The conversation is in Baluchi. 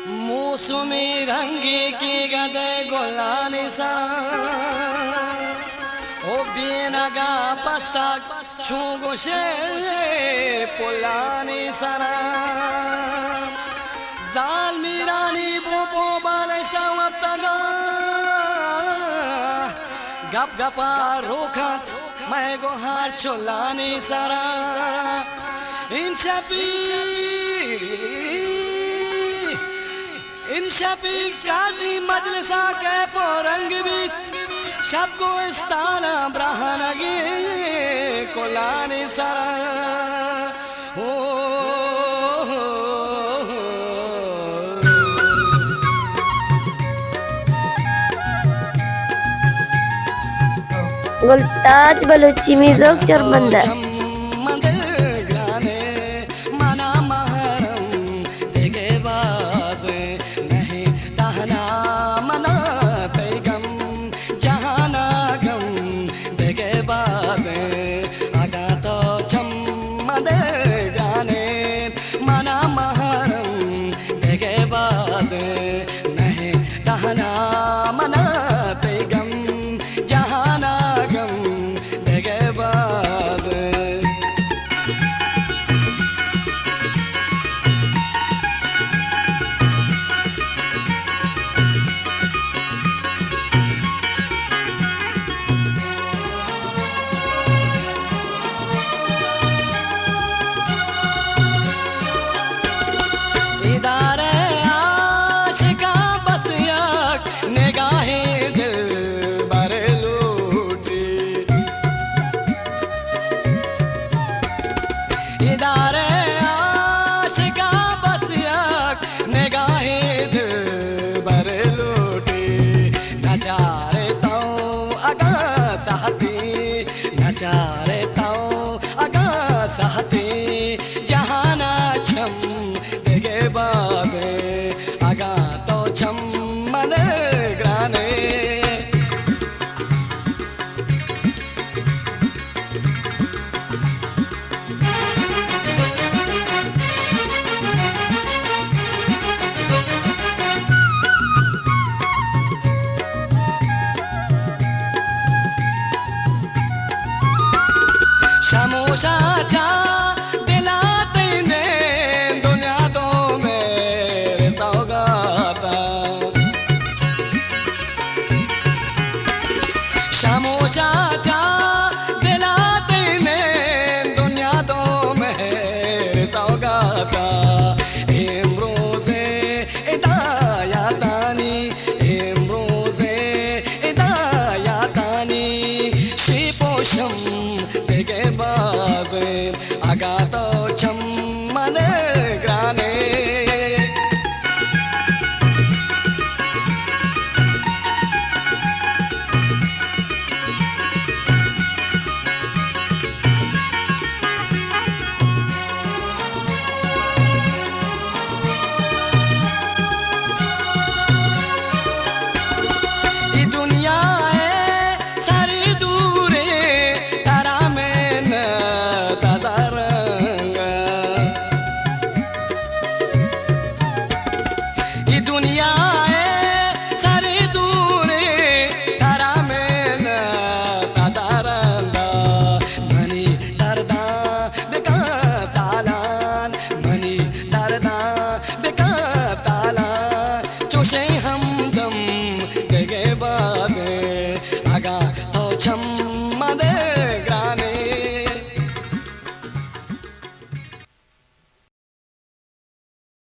موسمی رنگی کی گدے گلانی سرا، او بینگا پستک چون گوشے پلانی سرا. زال میرانی بو بو بالشتا وپتگا، گپ گپا روکنت مئے گوہار چلانی سرا. این شپی، این شپی قاضی مجلسا کہ پورنگ بیت، شپ گوستانا براہنگی کلانی سرا. او گلتاج بلوچی میوزک چرمندہ. چم من دل گرانے، منا محرم دگہ باز نہیں، تہنا منا تئی گم، جہانا گم دگہ باز. اگاں تو چم من دل گرانے، منا محرم دگہ باز نہیں، تہنا منا تئی گم، جہانا گم دگہ باز. ادارہ عاشقاں بس یک نگاہے دلبر لوٹی. ادارہ عاشقاں بس یک نگاہے دلبر لوٹی. نچارے تو اگاں سہتی، نچارے تو اگاں سہتی، جہانا چم دگہ بازیں، اگاں تو چم من گرانے. شموشا چا دلا تئی نین دنیا تو مہر سوگاتا. شموشا چا دلا تئی نین دنیا تو مہر سوگاتا. امروز ادا یاتانی، امروز ادا یاتانی، شیپ و شم دگہ بازیں، اگاں تو چم من گرانے. اے دنیا ءِ سر دورے، ترا من تزرنگ. اے دنیا ءِ سر دورے، ترا من تدرندا. منی درداں بکن تالان، منی درداں